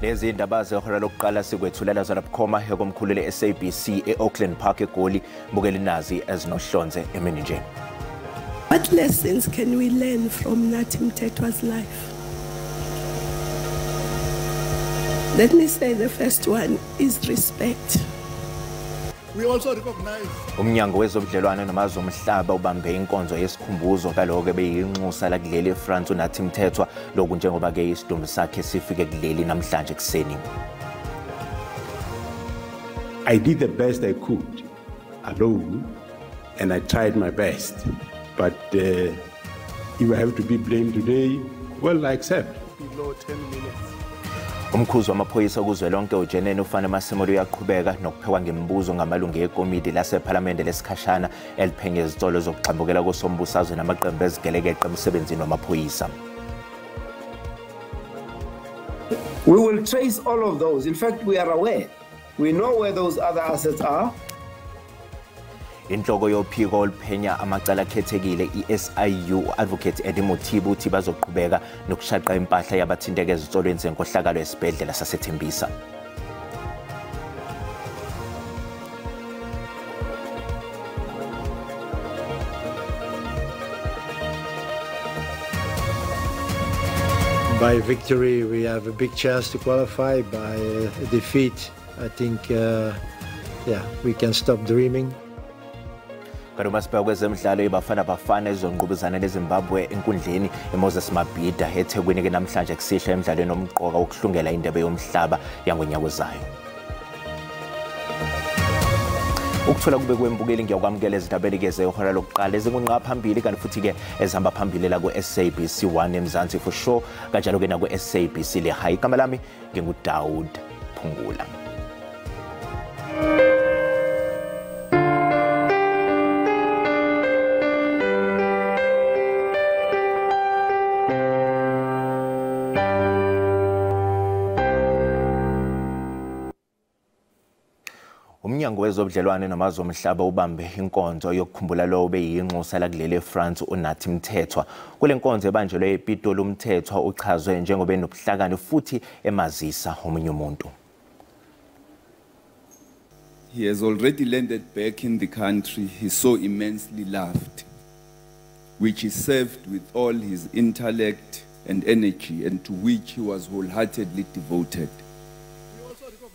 Lezi indaba zehora lokuqala sikwethulela zona bukhoma ekomkhulu le-SABC e-Auckland Park eGoli. Bukela nazi ezinohlonze emini nje. What lessons can we learn from Nathi Mthethwa's life? Let me say the first one is respect. We also recognize Umnyango wezobudlelwano namazwe omhlaba ubambe inkonzo yesikhumbuzo kaloko beyinxusa la kuleli eFrance uNathi Mthethwa, lokhu njengoba ke isidumbu sakhe sifike kuleli namhlanje kuseni. I did the best I could alone and I tried my best, but if I have to be blamed today, well, I accept. Below 10 minutes. Umkhuzi wamaphoyisa kuzwelonke uJenene uFane Masemola uyaqhubeka nokuphekwa ngemibuzo ngamalungu ekomidi lasephalamende lesikhashana eliphenya izitolo zokugxambukela kosombusazwe namaqembu ezigelekeqe emsebenzini wamaphoyisa. We will trace all of those. In fact, we are aware. We know where those other assets are. Inhloko yophiko oluphenya amacala akhethekile i-SIU Advocate Eddie Mothibi uthi bazoqhubeka nokushaqa impahla yabathinteka ezitolweni zenkohlakalo esibhedlela saseThembisa. By victory we have a big chance to qualify. By defeat, I think we can stop dreaming. Kanti uma sibheka kwezemidlalo, iBafana Bafana izonqubuzana neZimbabwe enkundleni eMoses Mabhida eThekwini ke namhlanje kusihlwa emidlalweni omqoka wokuhlungela indebe yomhlaba yangonyaka ozayo. Ukuthola kube kwembukeli, ngiyakwamukela ezindabeni ke zehora lokuqala ezingunqa phambili, kanti futhi ke ezihamba phambili la ku-SABC 1 eMzansi for sure, kanjalo ke naku-SABC Lehae. Igama lami nginguDaud Phungula. Umnyango wezobudlelwane namazwe omhlaba ubambe inkonzo yokukhumbula lowo obeyinxusa la kuleli eFrance uNathi Mthethwa. Kule nkonzo ebanjelwe ePitoli, uMthethwa uchazwe njengoba enobuhlakani futhi emazisa omunye umuntu. He has already landed back in the country he so immensely loved, which he served with all his intellect and energy and to which he was wholeheartedly devoted.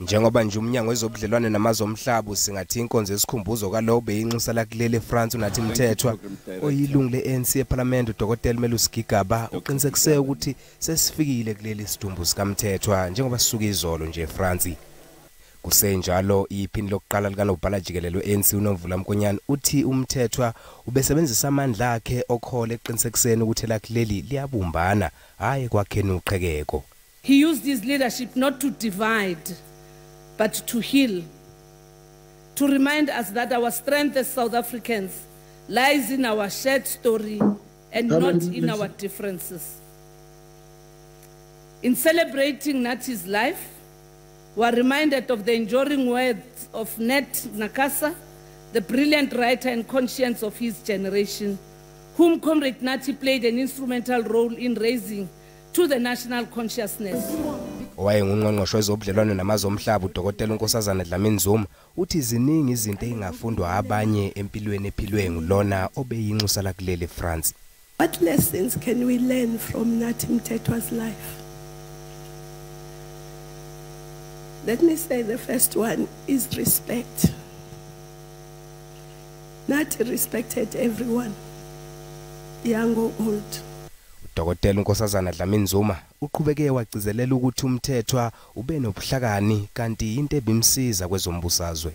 Njengoba nje umnyango wezobudlelwane namazwe omhlaba usingathi inkonzo yesikhumbuzo kalowo beyinxusa la kuleli eFrance uNathi Mthethwa, oyilungu le-ANC eParliament uDokotela Melusi Gigaba uqinisekise ukuthi sesifikile kuleli sidumbu sikaMthethwa njengoba sisuka izolo nje eFrance. Kusenjalo, iphini lokuqala likanobhala jikelele we-ANC uNomvula Mkonyane uthi uMthethwa ubesebenzisa amandla akhe okhola eqinisekiseni ukuthi lakuleli liyabumbana, hhayi kwakheni uqhekeko. He used his leadership not to divide, but to heal, to remind us that our strength as South Africans lies in our shared story and not in our differences. In celebrating Nathi's life, we are reminded of the enduring words of Nat Nakasa, the brilliant writer and conscience of his generation, whom Comrade Nathi played an instrumental role in raising to the national consciousness. Owayengungqongqoshe wezobudlelwano namazwe omhlaba uDokotela uNkosazana Dlamini Zuma uthi ziningi izinto ezingafundwa abanye empilweni ephilwe ngulona obeyinxusa la kuleli eFrance. What lessons can we learn from Nathi Mthethwa's life? Let me say the first one is respect. Nathi respected everyone, young or old. Dokotela uNkosazana Dlamini Zuma uqhubeke wagcizelela ukuthi uMthethwa ube nobuhlakani kanti into ebimsiza kwezombusazwe.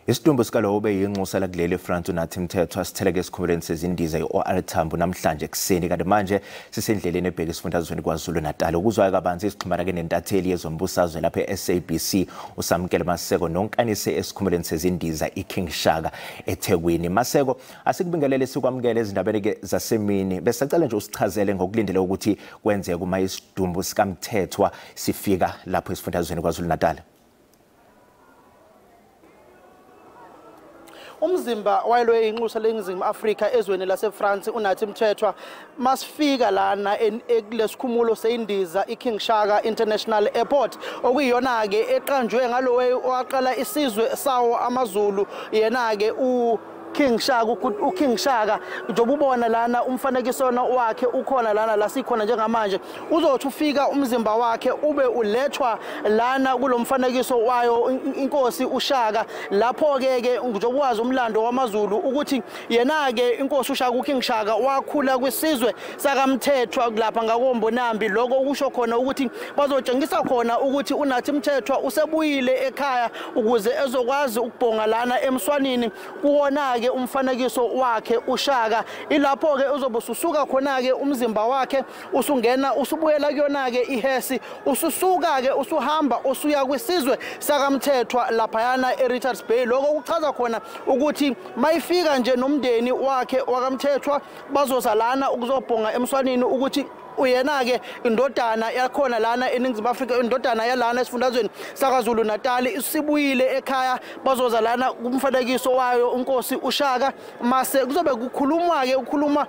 Isidumbu sikalowo obeyinxusa la kuleli eFrance uNathi Mthethwa sitheleke esikhumulweni sezindiza i-OR Tambo namhlanje ekuseni, kanti manje sisendleleni ebheka esifundazweni KwaZulu Natal. Ukuzwa kabanzi sixhumana ke nentatheli yezombusazwe lapha e-SABC uSamkele Maseko nonkanise esikhumulweni sezindiza iKing Shaka eThekwini. Maseko, asikubingelele sikwamukele ezindabeni ke zasemini. Besacela nje usichazele ngokulindele ukuthi kwenzeke uma isidumbu sikaMthethwa sifika lapho esifundazweni KwaZulu Natal. Umzimba wayelo inxusa leNingizimu Afrika ezweni laseFrance uNathi Mthethwa masifika lana kulesikhumulo seindiza iKing Shaka International Airport, okuyiyona ke eqanjwe ngalowe owaqala isizwe sawo amaZulu, yena ke u King Shaka, uKing Shaka. Njengoba ubona lana umfanekisona wakhe ukhona lana la sikhona njengamanje, uzothi ufika umzimba wakhe ube ulethwa lana kulomfanekiso wayo inkosi uShaka. Lapho ke ke njengoba wazi umlando wamaZulu ukuthi yena ke inkosi uShaka, uKing Shaka, wakhula kwisizwe sakaMthethwa lapha ngakoMbonambi. Lokho kusho khona ukuthi bazotshengisa khona ukuthi uNathi Mthethwa usebuyile ekhaya ukuze ezokwazi ukubhonga lana emswanini kuwona ke umfanekiso wakhe uShaka. Ilapho ke uzobe ususuka khona ke umzimba wakhe usungena usubuyela kuyona ke ihesi, ususuka ke usuhamba usuya kwisizwe sakaMthethwa laphayana eRichards Bay. Lokho kuchaza khona ukuthi mayifika nje nomndeni wakhe wakaMthethwa bazoza lana ukuzobhonga emswanini ukuthi uyena ke indodana yakhona lana eNingizimu Afrika, indodana yalana esifundazweni sakaZulu Natal isibuyile ekhaya. Bazoza lana kumfanekiso wayo inkosi uShaka, mase kuzobe kukhulumwa ke ukhuluma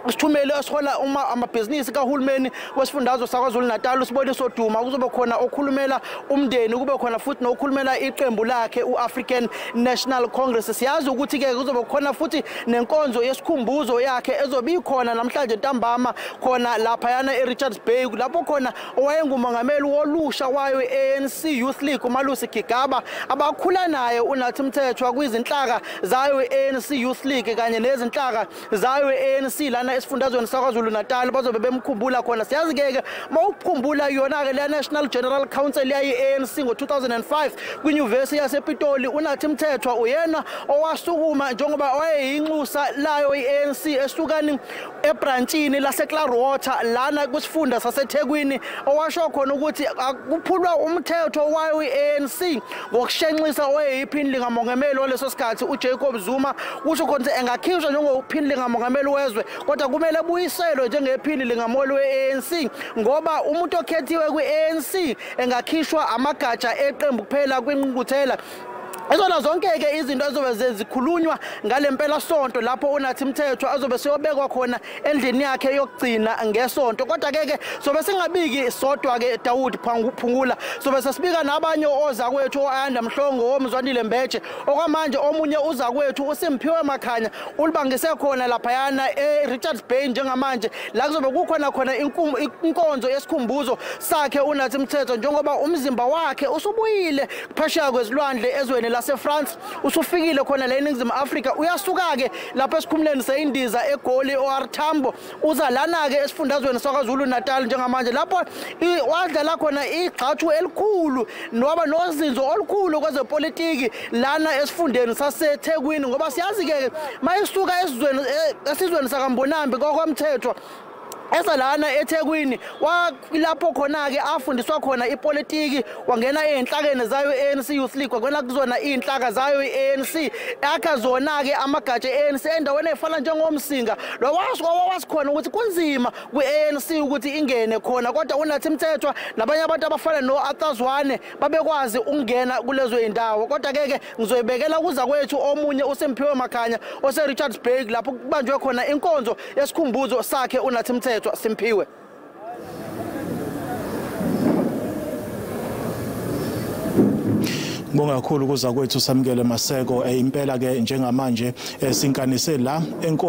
isithumelo esihola uma amabhizinisi kahulumeni wesifundazwe sakwaZulu Natal uSiboniso Duma. Kuzobe khona okhulumela umndeni, kube khona futhi nokhulumela iqembu lakhe uAfrican National Congress. Siyazi ukuthi ke kuzobe khona futhi nenkonzo yesikhumbuzo yakhe ezobe ikhona namhlanje ntambama khona laphayana eRichards Bay, lapho khona owayengumongameli wolusha wayo ANC Youth League uMalusi Gigaba abakhula naye uNathi Mthethwa kwizinhlaka zayo ANC Youth League kanye nezinhlaka zayo ANC lana esifundazweni sakwaZulu Natal bazobe bemkhumbula khona. Siyazi ke mawukhumbula yona ke le National General Council yayi ANC ngo2005 kwinyuvesi yasePitoli, uNathi Mthethwa uyena owasukuma njengoba wayeyinxusa layo iANC esukani ebrantshini laseClarwater lana kwisifunda saseThekwini, owasho khona ukuthi kuphulwa umthetho wayo iANC ngokushenxisa owayeyiphini likamongameli waleso sikhathi uJacob Zuma. Kusho khona ukuthi engakhishwa njengophini likamongameli wezwe, kodwa kumele buyiselwe njengephini lingamoli we-ANC, ngoba umuntu okhethiwe kwi-ANC engakhishwa amagatsha eqembu kuphela kwingqungquthela. Ezona zonke ke izinto ezobe zikhulunywa ngalempela sonto lapho uNathi Mthethwa azobe seyobekwa khona endlini yakhe yokugcina ngesonto. Kodwa ke ke sobe singabiki sodwa ke Dawood Phungula, sobe sesibika nabanye ozakwethu oAyanda Mhlongo, oMzwandile Mbeje. Okwamanje omunye uzakwethu uSimphiwe Makhanya ulibangise khona laphayana eRichards Bay njengamanje, la kuzobe kukhona khona inkonzo yesikhumbuzo sakhe uNathi Mthethwa, njengoba umzimba wakhe usubuyile phesheya kwezilwandle ezweni laseFrance, usufikile khona la eNingizimu Afrika. Uyasuka ke lapha esikhumuleni seindiza eGoli OR Tambo, uza lana ke esifundazweni sakwaZulu Natal njengamanje, lapho wadlala khona igxathu elikhulu noba nozinzo olukhulu kwezepolitiki lana esifundeni saseThekwini, ngoba siyazi ke mayisuka esizweni sakaMbonambi kwaMthethwa eza lana eThekwini, lapho khona ke afundiswa khona ipolitiki, wangena ezinhlakeni zayo iANC Youth League, wangena kuzona izinhlaka zayo iANC, akha zona ke amagatsha eANC endaweni efana njengomsinga. Lo wasikhona ukuthi kunzima kwiANC ukuthi ingene khona, kodwa uNathi Mthethwa nabanye abantu abafana noArthur Zwane babekwazi ukungena kulezo indawo. Kodwa ke ke ngizoyibekela kuza kwethu omunye uSimphiwe Makhanya ose Richards Bay, lapho kubanjwe khona inkonzo yesikhumbuzo sakhe uNathi Mthethwa. Simphiwe. Ngibonga kakhulu kuza kwethu Samukele Maseko. Impela ke njengamanje sinkanise la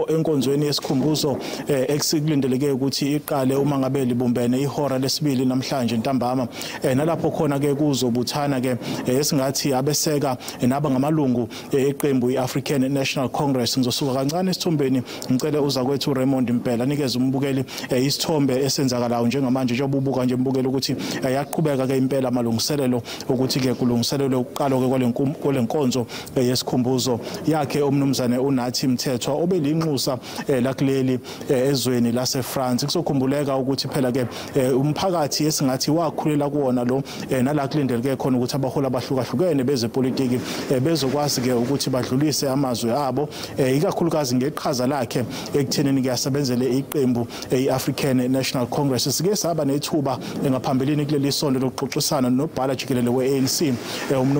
enkonzweni yesikhumbuzo ekulindeleke ukuthi iqale uma ngabe libumbene ihora lesibili namhlanje ntambama, nalapho khona ke kuzobuthana ke esingathi abeseka naba ngamalungu eqembu iAfrican National Congress. Ngizosuka kancane esithombeni, ngicele uza kwethu Raymond Mpela nikeze umbukeli isithombe esenzakalayo njengamanje, njengoba ubuka nje mbukeli ukuthi yaqhubeka ke impela amalungiselelo ukuthi ke kulungiselelwe ukuqala ke kwalenkonzo yesikhumbuzo yakhe umnumzane uNathi Mthethwa obelinxusa lakuleli ezweni laseFrance. Kuzokhumbuleka ukuthi phela ke umphakathi esingathi wakhulela kuwona lo, nala kulindeleke khona ukuthi abaholi abahlukahlukene bezepolitiki bezokwazi ke ukuthi badlulise amazwi abo, ikakhulukazi ngeqhaza lakhe ekuthenini kuyasebenzele iqembu iAfrican National Congress. Sike saba nethuba ngaphambilini kuleli sonto lokuxoxisana nobhala jikelele weANC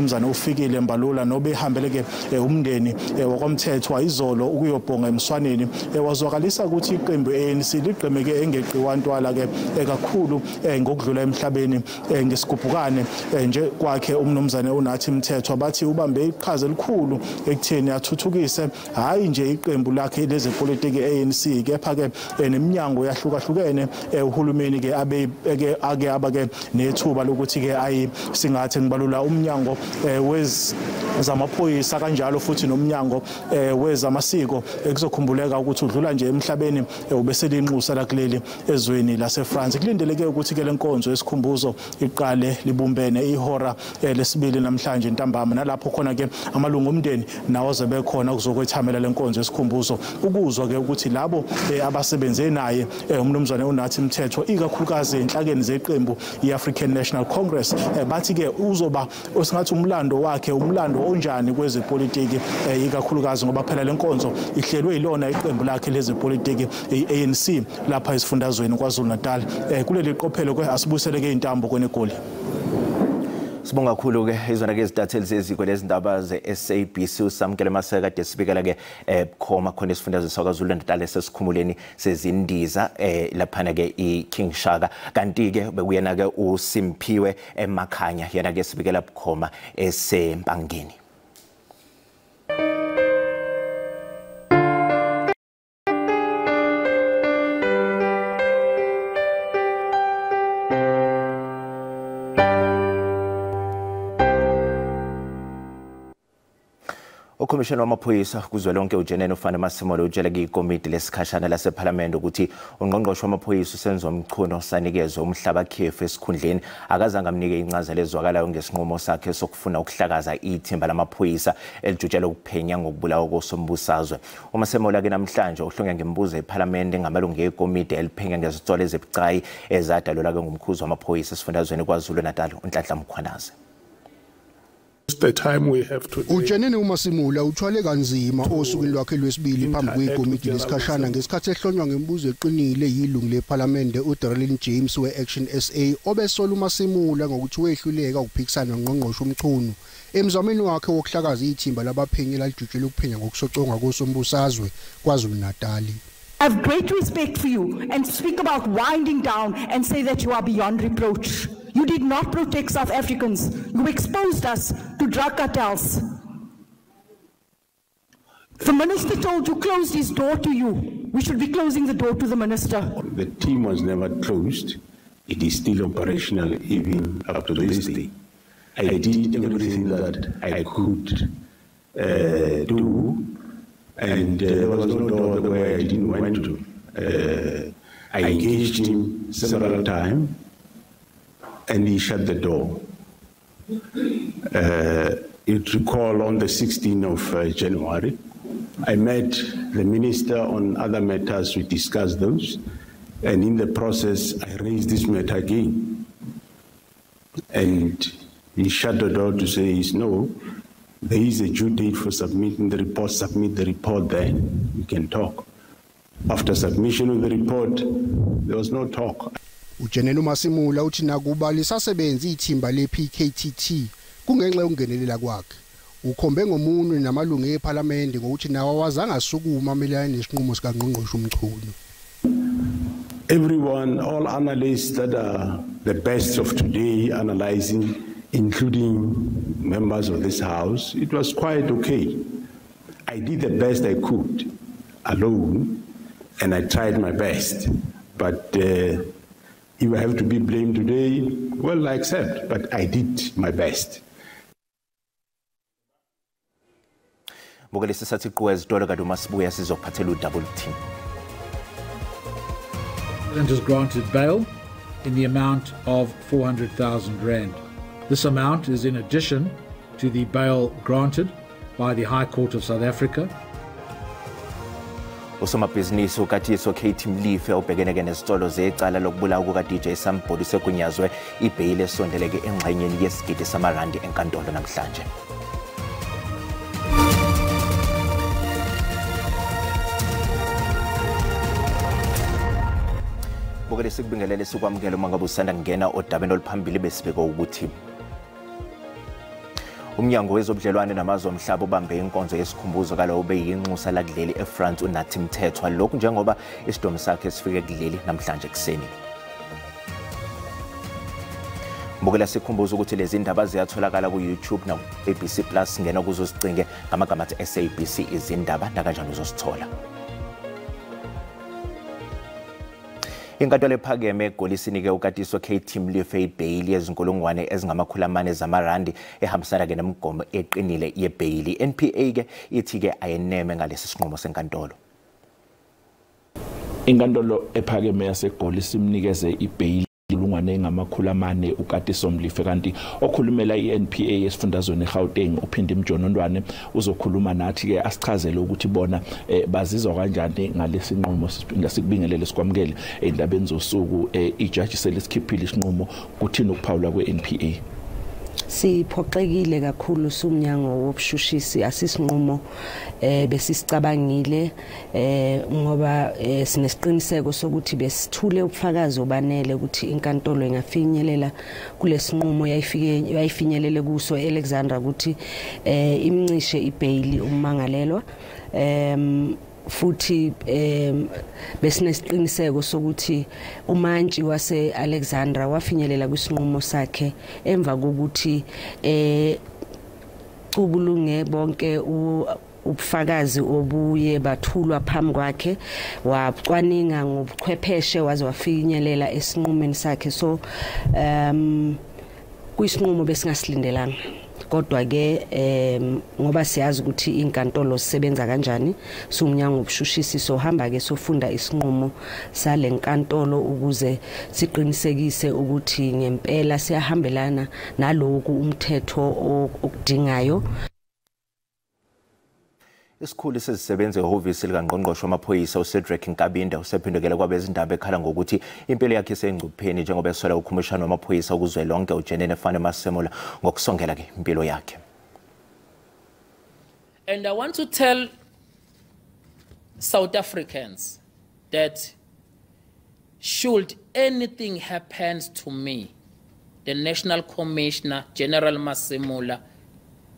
umnumzane uFikile Mbalula nobehambele ke umndeni wakwaMthethwa izolo ukuyobhonga emswaneni, wazwakalisa ukuthi iqembu ANC ligqemeke engeqiwa ntwala ke kakhulu ngokudlula emhlabeni ngesigubhukane nje kwakhe umnumzane uNathi Mthethwa. Bathi ubambe iqhaza elikhulu ekutheni athuthukise hayi nje iqembu lakhe lezepolitiki ANC kepha ke neminyango yahlukahlukene uhulumeni ke abe ake abake nethuba lokuthi ke ayisingathe ngibalula umnyango wezamaphoyisa kanjalo futhi nomnyango wezamasiko. Ekuzokhumbuleka ukuthi udlula nje emhlabeni ubeselinxusa lakuleli ezweni laseFrance. Kulindeleke ukuthi ke lenkonzo yesikhumbuzo iqale libumbene ihora lesibili namhlanje ntambama, nalapho khona ke amalungu omndeni nawo azobe khona kuzokwethamela lenkonzo yesikhumbuzo ukuzwa ke ukuthi labo abasebenze naye umnumzane uNathi Mthethwa ikakhulukazi enhlakeni zeqembu iAfrican National Congress bathi ke uzoba osingathi umlando wakhe umlando onjani kwezepolitiki ikakhulukazi ngoba phela lenkonzo ihlelwe yilona iqembu lakhe lezepolitiki iANC lapha esifundazweni KwaZulu-Natal. Kuleli qophelo ke asibuseleke intambo kweNegoli. Sibonga kakhulu ke izona ke izintatheli zeziko lezindaba ze-SABC uSamkele Maseko kade sibikela ke bukhoma khona esifundazweni saKwaZulu-Natal esesikhumuleni sezindiza laphana ke iKing Shaka, kanti ke bekuyena ke uSimphiwe Emakhanya yena ke sibikela bukhoma eseMpangeni. Ukhomishana wamaphoyisa kuzwelonke uJenene uFane Masemola utshele ikomiti lesikhashana lasephalamende ukuthi ungqongqoshe wamaphoyisa uSenzo Mchunu osanikezwe umhlaba khefu esikhundleni akazange amnike incazelo ezwakalayo ngesinqumo sakhe sokufuna ukuhlakaza ithimba lamaphoyisa elijutshelwe ukuphenya ngokubulawa kosombusazwe. UMasemola ke namhlanje uhlonge ngemibuzo ephalamende ngamalungu ekomiti eliphenya ngezitsolo ezibucayi ezadalulwa ke ngumkhuzi wamaphoyisa esifundazweni KwaZulu-Natal uNhlanhla Mkhwanazi. The time we have today. Ujenene uMasimula uthwale kanzima osukwini lwakhe lwesibili phambi kwekomiti lesikhashana ngesikhathi ehlonywa ngemibuzo eqinile yilungu lephalamende uDerlin James we-Action SA obesola uMasimula ngokuthi wehluleka ukuphikisana nongqongqoshe uMchunu emzameni wakhe wokuhlakaza ithimba labaphenyi elijutshela ukuphenya ngokusoconga kosombusazwe KwaZulu-Natal. I have great respect for you and speak about winding down and say that you are beyond reproach. You did not protect South Africans. You exposed us to drug cartels. The minister told you closed his door to you. We should be closing the door to the minister. The team was never closed. It is still operational even up to this day. I did everything that I could do, and there was no door where I didn't want to. I engaged him several times, and he shut the door. You recall on the 16th of January, I met the minister on other matters. We discussed those, and in the process, I raised this matter again. And he shut the door to say, no, there is a due date for submitting the report. Submit the report, then we can talk. After submission of the report, there was no talk. Ujenene uMasimula uthi nakuba lisasebenza ithimba lePKTT kungenxa yokungenelela kwakhe. Ukhombe ngomunwe namalungu ePhalamende ngokuthi nawo awazange asukuma amelane nesinqumo sikaNgqongqoshe uMchunu. Everyone, all analysts that are the best of today analyzing, including members of this house, it was quite okay. I did the best I could alone, and I tried my best. But if I have to be blamed today, well, I accept, but I did my best. Bukele sisathi qwe ezitolo kade uma sibuya sizokuphathela udouble team. President has granted bail in the amount of 400,000 rand. This amount is in addition to the bail granted by the High Court of South Africa. Usomabhizinisi uKatiso Kate Mlife obhekene ke nezitolo zecala lokubulawa kuka DJ Sambodi sekunyazwe ibheyili esondeleke engxenyeni yesigidi samarandi enkantolo namhlanje. Bukele sikubingelele sikwamukele uma ngabe usanda kungena odabeni oluphambili besibeka ukuthi Umnyango wezobudlelwane namazwe omhlaba ubambe inkonzo yesikhumbuzo kalowo obeyinxusa lakuleli eFrance uNathi Mthethwa, lokhu njengoba isidumbu sakhe sifike kuleli namhlanje ekuseni. Mbukela, sikhumbuza ukuthi lezi ndaba ziyatholakala ku-YouTube naku-ABC Plus. Ngena kuzo sicinge ngamagama athi SABC izindaba, nakanjani uzosithola. Inkantolo ephakeme eGoli isinike uKatiso KT Molefe ibheyili yezinkulungwane ezingama-400 zamarandi, ehambisana-ke nemigomo eqinile yebheyili. NPA-ke ithi-ke ayeneme ngalesi sinqumo senkantolo. Inkantolo ephakeme yaseGoli simnikeze ibheyili inkulungwane engama-400 uKatiso Molefe, kanti okhulumela i-NPA esifundazweni eGauteng uPhindi Mjonondwane uzokhuluma nathi-ke asichazele ukuthi bona bazizwa kanjani ngalesi nqumo. Siphinda sikubingelele, sikwamukele ey'ndabeni zosuku. Ijaji selisikhiphile isinqumo, kuthini ukuphawula kwe-NPA? Siphoxekile kakhulu sumnyango wobushushisi. Asisinqumo besisicabangile, ngoba sinesiqiniseko sokuthi besithule ubufakazi obanele ukuthi inkantolo ingafinyelela kulesinqumo yayifike yayifinyelele kuso Alexandra, ukuthi imncishe ibheyili ummangalelwa. Futhi besinesiqiniseko sokuthi umantshi wase Alexandra wafinyelela kwisinqumo sakhe emva kokuthi cubulunge bonke ubufakazi obuye bathulwa phambi kwakhe, wacwaninga ngobuchwepheshe waze wafinyelela esinqumeni sakhe. So kuyisinqumo besingasilindelanga, kodwa ke ngoba siyazi ukuthi inkantolo zisebenza kanjani, sumnyango obushushisi sohamba ke sofunda isinqumo salenkantolo ukuze siqinisekise ukuthi ngempela siyahambelana naloku umthetho okudingayo. Isikhulu sezisebenzi ehhovisi likangqongqoshe wamaphoyisa uCedric Nkabinde usephindukele kwabezindaba ekhala ngokuthi impilo yakhe isengcupheni, njengoba esola ukhomishana wamaphoyisa ukuzwelonke uJenene Fannie Masemola ngokusongela ke impilo yakhe. And I want to tell South Africans that should anything happen to me, the National Commissioner General Masemola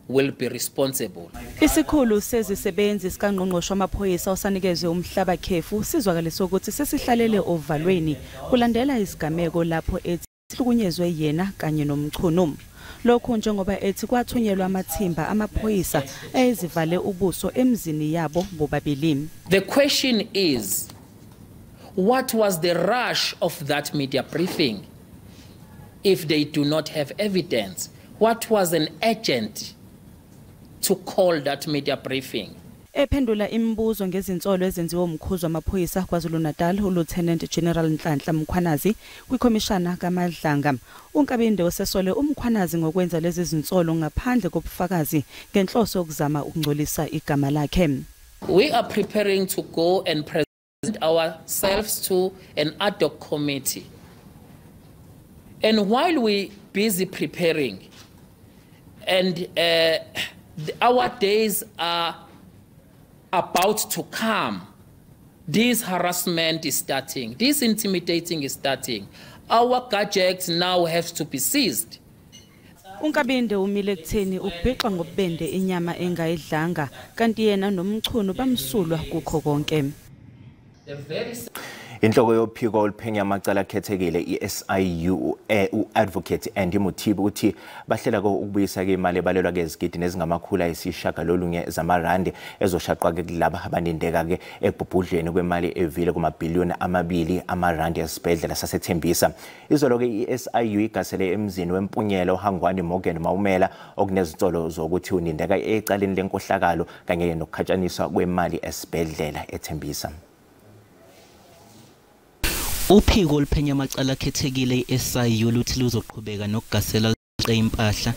will be responsible. Isikhulu sezisebenzi sikangqongqoshe wamaphoyisa osanikezwe umhlaba khefu sizwakalise ukuthi sesihlalele ovalweni kulandela isigameko lapho ethi hlukunyezwe yena kanye noMchunu. Lokhu njengoba ethi kwathunyelwa amathimba amaphoyisa ezivale ubuso emzini yabo bobabili. The question is, what was the rush of that media briefing if they do not have evidence? What was an agent to call that media briefing? Ephendula imibuzo ngezinsolo ezenziwe umkhuzi wamaphoyisa KwaZulu-Natal uLieutenant General Nhlanhla Mkhwanazi kwikhomishana kaMadlanga, uNkabinde osesole uMkhwanazi ngokwenza lezi zinsolo ngaphandle kobufakazi ngenhloso yokuzama ukungcolisa igama lakhe. We are preparing to go and present ourselves to an ad hoc committee. And while we busy preparing, and our days are about to come, this harassment is starting, this intimidating is starting. Our gadgets now have to be seized. uNkabinde umile ekutheni ubhixa ngobubende inyama engayidlanga, kanti yena noMchunu bamsulwa kukho konke. Inhloko yophiko oluphenya amacala akhethekile i-SIU u-Advocate Andy Mothibi uthi bahlela ukubuyisa-ke imali ebalelwa ke ezigidi nezingama-900 zamarandi ezoshaqwa-ke kulaba abanindeka-ke ekubhubhudleni kwemali evile kumabhiliyoni 2 amarandi esibhedlela saseThembisa. Izolo-ke i-SIU igasele emzini wempunyelo Hangwani Morgan Maumela okunezinsolo zokuthi unindeka ecaleni lenkohlakalo kanye nokukhatshaniswa kwemali esibhedlela eThembisa. Uphiko oluphenya amacala akhethekile i-SIU luthi luzoqhubeka nokugasela impahla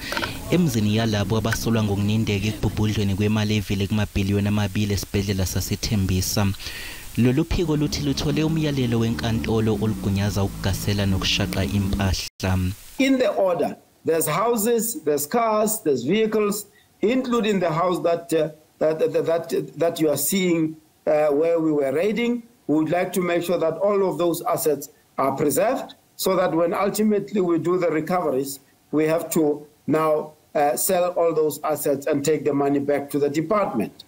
emzini yalabo abasolwa ngokunindeka ekubhubhudlweni kwemali evile kumabhiliyoni 2 esibhedlela saseThembisa. Lolu phiko luthi luthole umyalelo wenkantolo olugunyaza ukugasela nokushaqa impahla. In the order, there's houses, there's cars, there's vehicles, including the house that that you are seeing where we were raiding. We would like to make sure that all of those assets are preserved so that when ultimately we do the recoveries, we have to now sell all those assets and take the money back to the department.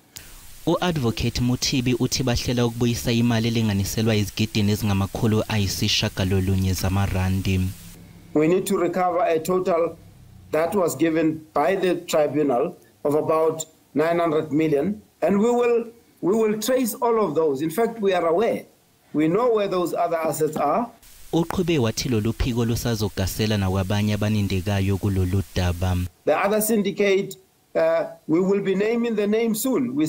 U-Advocate Mothibi uthi bahlela ukubuyisa imali elinganiselwa izigidini ezingama-900 zamarandi. We need to recover a total that was given by the tribunal of about 900 million, and we will trace all of those. In fact, we are aware. We know where those other assets are. Uqhube wathi lolu phiko lusazogasela nakwabanye abanindekayo kulolu daba. The other syndicate, we will be naming the name soon. We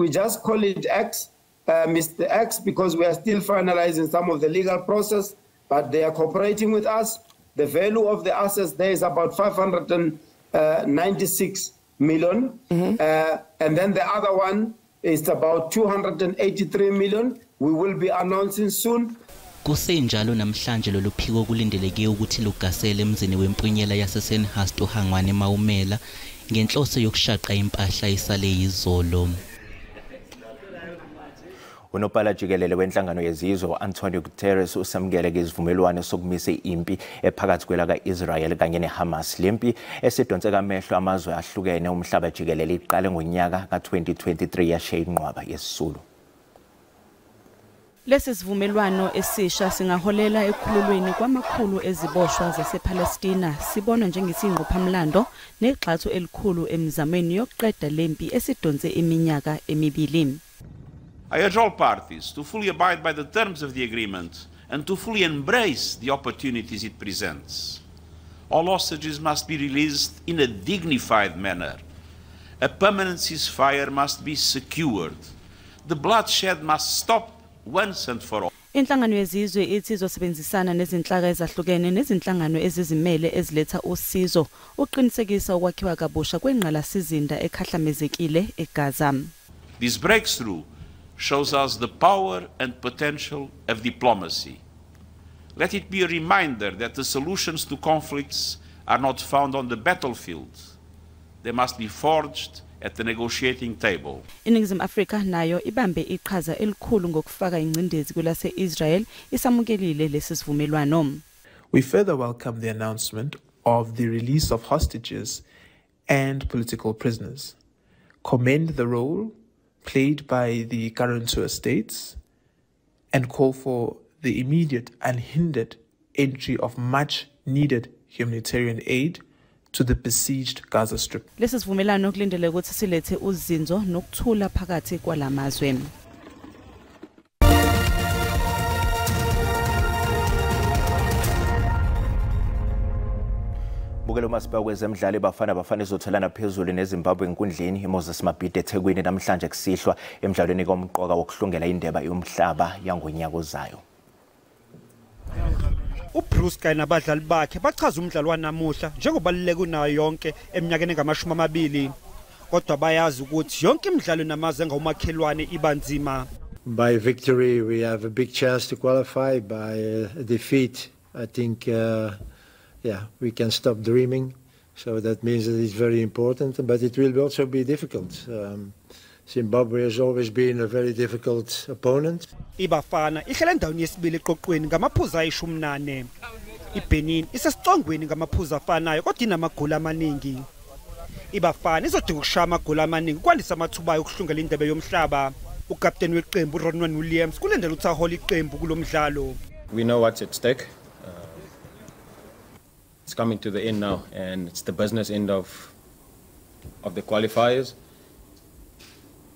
just call it X, Mr. X, because we are still finalizing some of the legal process, but they are cooperating with us. The value of the assets there is about 596 million. And then the other one is about 283 million. We will be announcing soon. Kusenjalo namhlanje lolu phiko kulindeleke ukuthi lugasele emzini wempunyela yaseSandhurst uHangwane Maumela ngenhloso yokushaqa impahla isale izolo. Unobhala jikelele wenhlangano yezizwe Antonio Guterres usamukele isivumelwano sokumisa impi ephakathi kwelaka-Israel kanye neHamas. Lempi esidonseka amehlo amazwe ahlukene umhlaba jikelele iqale ngonyaka ka-2023 yashiya inqwaba yesisulu. Lesi sivumelwano esisha singaholela ekukhululweni kwamakhulu eziboshwa zasePalestina, sibonwa njengesingqophamlando negxathu elikhulu emizamweni yokuqeda lempi esidonse iminyaka emibili. I urge all parties to fully abide by the terms of the agreement and to fully embrace the opportunities it presents. All hostages must be released in a dignified manner. A permanent ceasefire must be secured. The bloodshed must stop once and for all. Inhlangano yezizwe ithi izosebenzisana nezinhlaka ezahlukene nezinhlangano ezizimele eziletha usizo uqinisekisa ukwakhiwa kabusha kwengqalasizinda ekhahlamezekile eGaza. This breakthrough shows us the power and potential of diplomacy. Let it be a reminder that the solutions to conflicts are not found on the battlefield. They must be forged at the negotiating table. INingizimu Afrika nayo ibambe iqhaza elikhulu ngokufaka ingcindezi kwelase-Israel isamukelile lesi sivumelwano. We further welcome the announcement of the release of hostages and political prisoners. Commend the role played by the guarantor states and call for the immediate unhindered entry of much needed humanitarian aid to the besieged Gaza Strip. Lesi sivumelwano kulindeleke ukuthi silethe uzinzo nokuthula phakathi kwalamazwe. Bukelo masipala kwezemidlalo Bafana Bafana izotholana phezulu neZimbabwe enkundleni iMoses Mabhida eThekwini namhlanje kusihlwa emidlalweni komqoka wokuhlungela indeba yomhlaba yangonyaka ozayo. uBruce kanye nabadlali bakhe bachaza umdlalo wanamuhla njengobaluleke unayo yonke eminyakeni engama-20, kodwa bayazi ukuthi yonke imidlalo namazwe engomakhelwane ibanzima. By victory we have a big chance to qualify. By defeat, I think we can stop dreaming. So that means that it's very important, but it will also be difficult. Zimbabwe has always been a very difficult opponent. IBafana ihlala endaweni yesibili eqoqweni ngamaphuzu ayi-18. IBenin isesicongweni ngamaphuzu afanayo kodwa inamagoli amaningi. IBafana izodinga ukushaya amagoli amaningi ukwandisa amathuba ayo okuhlungela indebe yomhlaba. Ukapteni weqembu uRonwen Williams kulindele ukuthi ahole iqembu kulo mdlalo. We know what's at stake. It's coming to the end now, and it's the business end of the qualifiers.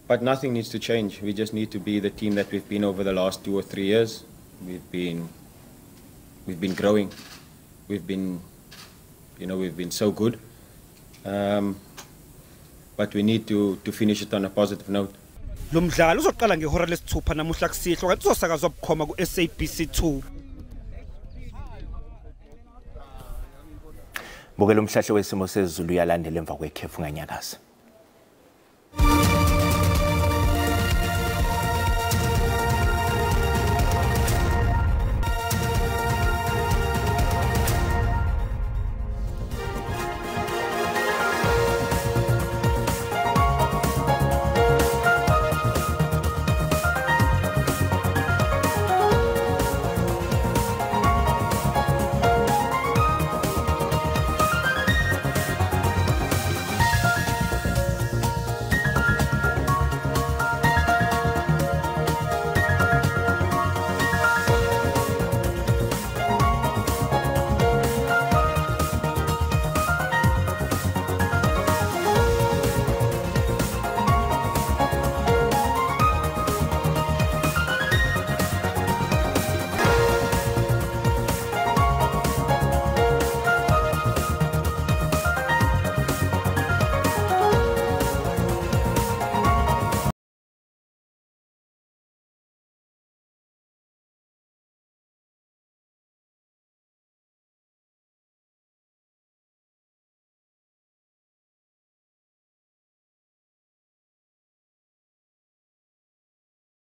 But nothing needs to change. We just need to be the team that we've been over the last 2 or 3 years. We've been growing. We've been so good. But we need to finish it on a positive note. Lo mdlalo uzoqala ngehora lesithupha namuhla kusihlwa kanti uzosakazwa bukhoma ku SABC2. Bukela umhlahlo wesimo sezulu uyalandela emva kwekhefu nganyakaza.